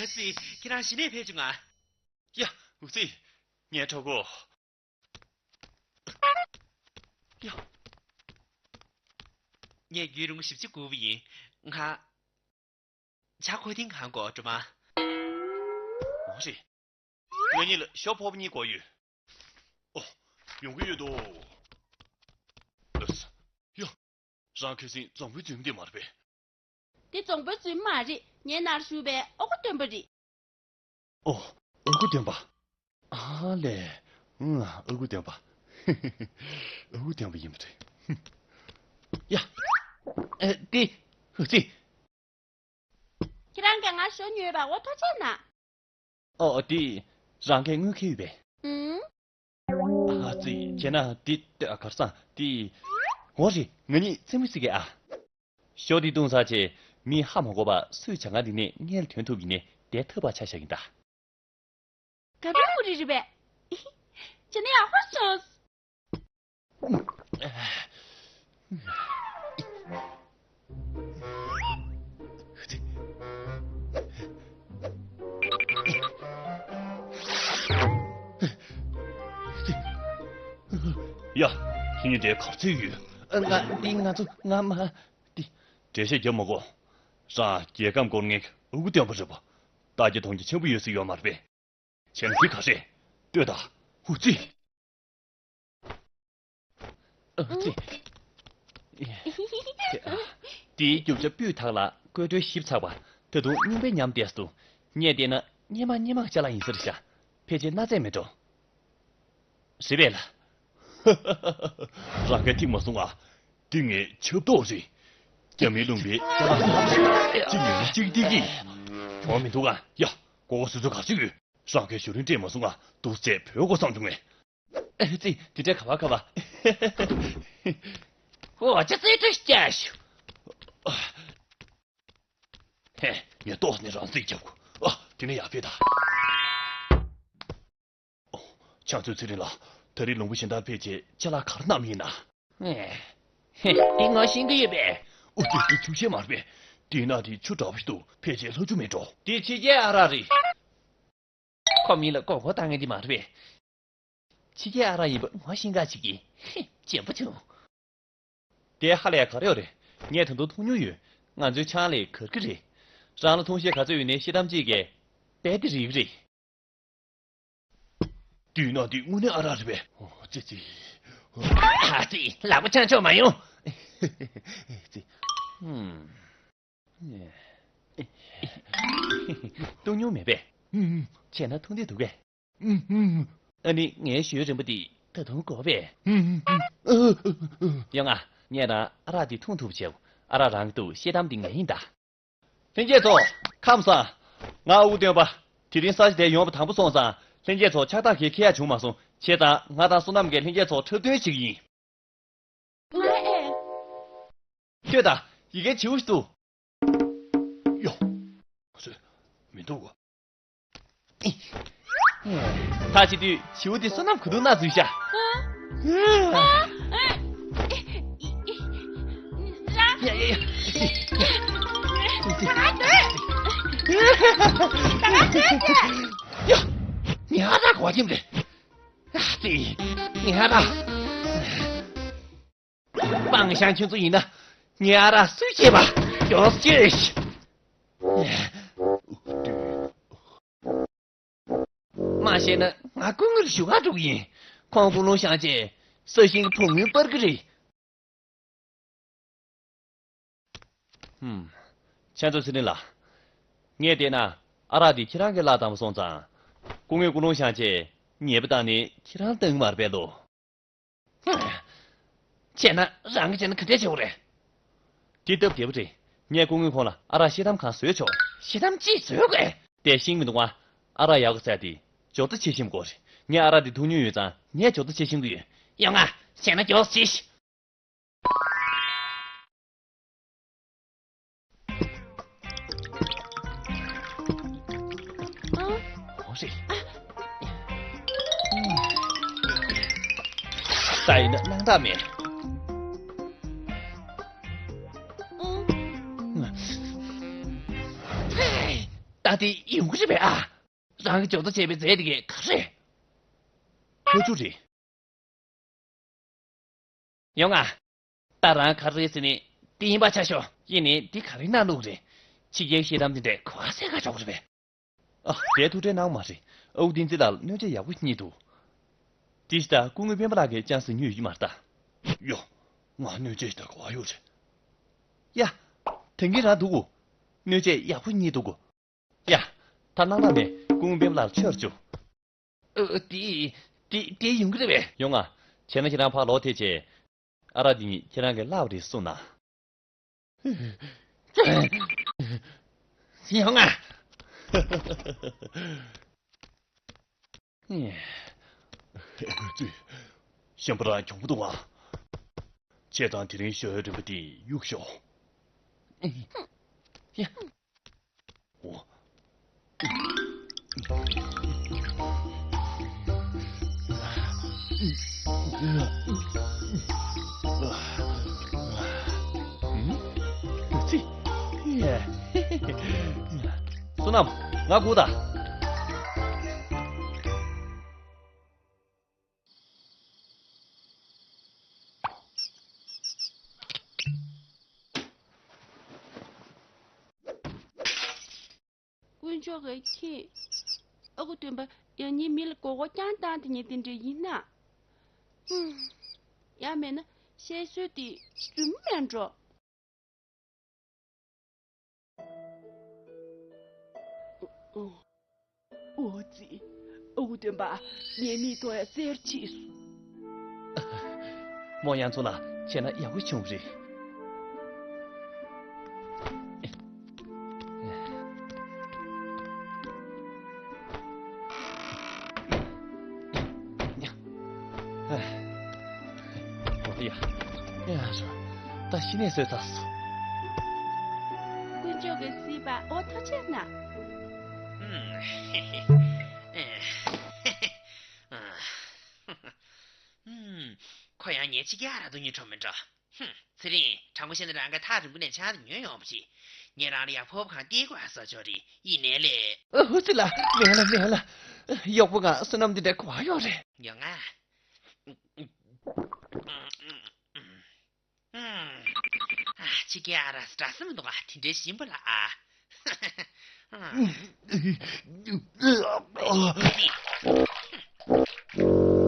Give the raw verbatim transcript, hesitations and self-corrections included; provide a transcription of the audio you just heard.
ཨ་ཙི། ཁྱེད་རང་གཞི་ནས་ཕེབས་བྱུང་ང་། ཡ། འུ་ཙི། ངའི་གྲོགས་པོ། ཡ། ངས་རྒྱུན་རིང་པོ་ཞིབ་ཅིག་སྒུག་པ་ཡིན། ང་། ཇ་ཁོ་ཐིང་གང་དགོས་འགྲོ་མ། འོ་རེད། ང་གཉིས་ལ་ཞོ་ཕོར་པ་གཉིས་དགོས་ཡོད། ཨོ། ཡོང་གི་ཡོད་དོ། ལགས་སོ། ཡ། རང་ཁ་སང་རྫོང་དཔོན་འཛུལ་མི་དེ་མ་རེད་པས། དེ་རྫོང་དཔོན་འཛུལ་མ་རེད། ངའི་ནང་ལ་བཞུགས་པའི་ཨ་ཁུ་སྟོན་པ་རེད། ཨོ། ཨ་ཁུ་སྟོན་པ། ཨ་ལས། ཨང་། ཨ་ཁུ་སྟོན་པ། ཨ་ཁུ་སྟོན་པ་ཡིན་པ་རེད། ཡ། ཨེ། དེ། ཨ་ཙི། ཁྱེད་རང་གིས་ང་ཞོ་ཉོས་པ་འོ་ཐུགས་རྗེ་གནང་། ཨོ། དེ། རང་གིས་དངུལ་ཁེལ་ཡོད་པས། ཨུང་། ཨ་ཙི། བྱས་ན་དེ་ལྟོས་ཨ། གར་སང་དེ། འོ་རེད། ང་གཉིས་རྩེད་མོ་རྩེ་གི་ཨ། ཞོ་འདི་བཏུང་ཚར་རྗེས་མིས་ཧ་མ་གོ་བར་སུས་བྱ་ང་འདི་ནས་སྔོན་ལ་ཐོན་ཐུབ་ཡིན་ནའི་དེ་ཐབས་པ་ཆ་བཞག་ཡིན་ད། ག་པར་ཀུ་རེ་རེད་པས། བྱས་ན་ཡག་པོ་བྱུང་། ཡ། ཁྱེད་གཉིས་དེ་གར་རྩེད་ཡོད། ང་འདི་ང་ཚོ་ང་མ། འདི། འགྲེལ་བཤད་རྒྱབ་མ་དགོས། རང་རྒྱལ་ཁམས་སྐོར་ངེད་ཀྱི་ཨ་ཁུ་སྟོན་པ་རེད་པ། ལྟ་རྒྱ་མཐོང་རྒྱ་ཆེན་པོ་ཡོད་ས་ཡོད་མ་རེད་པས། བྱས་ན་འདི་ག་རེད། ལྟོས་དང་། འུ་ཙི། ཨ་ཙི། དེའི་རྒྱུ་ཆ་སྤུས་དག་ལ་བརྐོས་དཀྲོལ་ཞིབ་ཚགས་པ། ད་དུང་རྙིང་པའི་ཉམས་བསྡད་སོང་། ངས་བལྟས་ན་སྔོན་མ་སྔོན་མ་གི་ཅ་ལག་ཡིན་ས་རེད་ཤག་ཕལ་ཆེར་གནའ་རྫས་མེད་འགྲོ། རེད་པས་ལགས། རང་གིས་ཐིག་མ་སོང་ང་། འདི་ངའི་ཆབ་ཏོག་རེད། རྒྱ་མིས་བླངས་པའི་ཅ་ལག་ཟ་ཁང་ཞིག་གཅིག་ཉོས་ན་གཅིག་སྟེར་གྱི། གྱོང་མི་འདུག་ག་ཡ། མགོ་སྐོར་བཟོ་ཚུལ་ག་ཚོད་ཡོད། རང་གིས་ཞོ་རིན་སྤྲད་མ་སོང་ང་། འདུག་སེ་བོད་སྐོར་བསམ་བྱུང་ངས། ཨ་ཙི། དེ་འདྲ་ག་བ་ག་བ། ཨོ་ཅི་ཙི་ཏུ་སྐྱ་ཞུ། ཧེ། ངས་ཏོག་ནས་རང་རྩིས་རྒྱབ་དགོས། ཨ། དེ་ནས་ཡར་ཕེབས་དང་། ཨོ། ཕྱག་མཛོད་ཚེ་རིང་ལགས། ད་རེས་ལུང་པ་གཞན་དག་ཕེབས་རྗེས་ཅ་ལག་ག་རེ་བསྣམས་ཡིན་ན། ཧེ། འདི་ང་ཤེས་ཀྱི་ཡོད་པས། ཨོ། དེ་དེ་ཆུ་ཤེལ་མ་རེད་པས། དེའི་ནང་དེ་ཆུ་འདྲ་པོ་ཞིག་འདུག་ཕལ་ཆེར་ལྷ་ཆུ་མིན་འགྲོ། དེ་ཕྱི་རྒྱལ་ཨ་རག་རེད། ཁོ་མི་ལ་མགོ་སྐོར་བཏང་མཁན་དེ་མ་རེད་པས། ཕྱི་རྒྱལ་ཨ་རག་ཡིན་པ་ངོ་ཤེས་འགའ་ཞིག་གིས། ཧེ། བྱམས་པོ་བྱུང་། དེ་ཧ་ལས་ག་རེ་ཡོད་རེད། ངས་ད་དུང་འཐུང་མྱོང་ཡོད། ང་ཚོའི་ཆང་ལས་གར་གི་རེད། རང་ལ་འཐུང་ཤེས་ག་ཚོད་ཡོད་ནའི་ཤེལ་དམ་གཅིག་གིས་དཔེ་དེ་རིག་གི་རེད། དུས་ན་དེ་དངོས་གནས་ཨ་རག་རེད་པས། ཨོ་ཙི་ཙི། ཨ་ཙི། ལག་པ་འཆང་ཆོག་མ་ཡོང་། ཙི། ཧུམ། བཏུང་མྱོང་མེད་པས། ཨུམ། བྱས་ན་འཐུང་འདོད་འདུག་གས། ཨུམ། ཨུམ། ཨ་ནི་ངའི་ཞོའི་རིན་པ་འདི་ད་དུང་དགོས་པས། ཨུམ། ཨུམ། ཨུམ། ཡོང་ང་། ངས་རང་ཨ་རག་འདི་འཐུང་ཐུབ་བྱེད། ཨ་རག་རང་གི་འདུག་ཤེལ་དམ་འདི་ངའི་ཡིན་ད། ལྷན་རྒྱས་ཚོ། ཁམས་བཟང་། ང་ཨ་ཁུ་སྟོན་པ། དེ་རིང་ས་ཆ་དེར་ཡོང་བ་དང་པོ་སོང་ཙང་ལྷན་རྒྱས་ཚོ་ཕྱག་རྟགས་གས་འཁྱེར་ཡག་བྱུང་མ་སོང་། བྱས་ཙང་ང་དང་བསོད་ནམས་ཀྱིས་ལྷན་རྒྱས་ཚོ་འཁྲབ་སྟོན་བྱེད་ཀྱི་ཡིན། ང་ཨེ། ལྟོས་དང་། ཡི་གེ་བྱིའུ་ཞིག་འདུག་ཡོ། ང་ཚོས་མི་འདུག་གོ། ཐག་ཆད་དུས་བྱིའུ་དེ་བསོད་ནམས་ག་དུས་ན་འཛུལ་ཤག་ཨ། ཨ། ཨ། ཨ། ཡ་ཡ་ཡ། ད་ང་སྡོད། ད་ང་སྡོད་ཀྱི། ཡ། ངའི་ཨ་རག་ག་པར་ཕྱིན་པ་རེད། ཨ་ཙི། ངའི་ཨ་རག་སྤང་ཤང་ཁྱོད་ཚོ་ཡིན་ན་ངའི་ཨ་རག་སུས་བྱས་པ། མགྱོགས་སེ་ཤོད། མ་བཤད་ན་ང་སྐུ་ངོ་ལ་ཞུ་གར་འགྲོ་གི་ཡིན། ཁོང་ཀུན་སློང་བཞག་རྗེས་ས་ཞིང་གི་བུ་སྔོན་སྤར་གི་རེད། ཧུམ། ཁྱེད་ཚོ་ཚེ་རིང་ལགས། ངས་བལྟས་ན་ཨ་རག་འདི་ཁྱེད་རང་གིས་བརླགས་བཏང་བ་སོང་ཙང་། སྐུ་ངོས་ཀུན་སློང་བཞག་རྗེས་ཉེས་པ་བཏང་ནི་ཁྱེད་རང་བཏང་གི་མ་རེད་པས་ལོ། བྱས་ན་རང་གིས་བྱས་ན་ག་འདྲས་བྱེད་དགོས་རེད། དེ་སྟབས་བདེ་པོ་རེད། ངས་སྐུ་ངོའི་ཁོང་ལ་ཨ་རག་ཤེལ་དམ་གང་བཟོས་ཆོག་ཤེལ་དམ་ཅིག་བཟོས་དགོས། དེ་ཤེས་མི་འདུག་ཨ། ཨ་རག་ཡག་པོ་ཟས་དེ་མགྱོགས་ཚད་ཆེ་ཤོས་དགོས་རེད། ངས་ཨ་རག་དེ་འཐུང་མྱོང་ཡོད་ཙང་ངས་མགྱོགས་ཚད་ཆེ་ཤོས་གི་ཡོད། ཡོང་ང་། བྱས་ན་མགྱོགས་ཚད་ཆེ། ཨ། འོ་རེད། ད་ཡིན་ན་སྣང་དག་མེད། ཨ། ད་ ཨ་དེ་ཡོང་གི་རེད་པས་ཨ། རང་གི་འཇོག་རྩིས་བྱས་པའི་རྫས་དེ་གས་ག་རེ། ཁོ་ཚོ་རེད། ཡོང་ང་། ད་རང་ག་རེ་ཟེར་ནས་བསྟན་པ་ཆ་ཤོག་ཡིན་ནའི་འདི་ག་རེ་གནང་ལུགས་རེད། ཕྱི་རྒྱལ་ཤེས་རམ་དེ་འདྲས་གོ་བ་གསལ་ཁ་ཆོག་རེད་པས། ཨ། དེ་ཐུགས་ཁྲལ་གནང་མ་རེད། ཨའུ་བསྟན་འཛིན་ལགས་ལ་སྣོད་ཆས་ཡག་པོ་རྙེད་འདུག་དེ་ཞིག་ད་སྐུ་ངོ་སྤེན་པ་ལགས་ཀྱིས་ཅང་ཟེར་ཉོས་ཡོད་ཀྱི་མ་རེད་ད། ཡོ། ང་སྣོད་ཆས་ཞིག་ད་གོ་བ་ཡོད་རེད། ཡ། དེང་གི་རང་འདུག་གོ་སྣོད་ཆས་ཡག་པོ་རྙེད་འདུག་གོ་ཡ། ད་གནང་ན་མེད། སྐུ་ངོ་སྤེན་པ་ལགས་ལ་མཆོད་ར་བཅུག་ཨ། དེ་དེ་དེ་ཡོང་གི་རེད་པས། ཡོང་ང་། བྱས་ན་ཁྱེད་རང་ཕར་ལོག་ཐེ་བྱས། ཨ་རག་འདི་གཉིས་ཁྱེད་རང་གིས་བརླག་པ་རེད་གསུངས་ན། ཡོང་ང་། ཨ་ཙི། གཞན་པ་རང་གྱོང་པོ་འདུག་ཨ། བྱས་ཙང་དེ་རིང་ཞོ་ཡོད་རིན་པ་འདི་གཡུག་ཤོག་ཡ། འོ། བསོད་ནམས། ང་སྒུག་དང་། དཀོན་མཆོག་གིས་ཁྱེད། ཨ་ཁུ་སྟོན་པ་ཡང་སྙིང་མི་ལ་མགོ་སྐོར་རྐྱང་བཏང་དེ་ཉིད་དེ་འདྲ་ཡིན་ན། ཧུམ། ཡང་མེད་ན་བཤད་སྲོལ་དེ་རྫུན་མ་འགྲོ། ཨོ་ཙི། ཨ་ཁུ་སྟོན་པ། ངའི་མིག་ཏོ་ཡ་གསལ་ཕྱིས་སོང་། རྨོ་གཡང་འཚོ་ལགས་བྱས་ན་ཡག་པོ་བྱུང་བ་རེད། ཨོ་ཡ། ཡ་ཧྲ། ད་གཞི་ནས་བཟོས་ཚར་སོང་། དཀོན་མཆོག་གིས་གཟིགས་པ་འོ་ཐུགས་རྗེ་གནང་། ཁོ་ཡང་ངའི་ཕྱི་རྒྱལ་ར་དུ་ཉིད་ཁྲོམ་མི་འགྲོ། ཧུམ། ཚེ་རིང་། དྲང་པོ་བཤད་ན་རང་གིས་ཐག་རིང་པོ་ནས་ཆང་དེ་ཉོས་ཡོང་བ་རེད། ངས་རང་ལ་ཡ་ཕོར་པ་གང་སྟེར་དགོས་ཨ་ས་ཆོག་རེད། ཡིན་ནའི་ལས། ཨ་ཧུ་ཙི་ལ། མེད་ལ་མེད་ལ། གཡོག་པོ་ང་བསོད་ནམས་འདི་འདྲ་གོ་བ་ཡོད་རེད། ཡོང་ང་། ཨ། ཕྱི་རྒྱལ་ཨ་ར་སི་འདྲ་ས་མི་འདུག་ཨ། དེ་འདྲའི་ཞིམ་པོ་ལ་ཨ།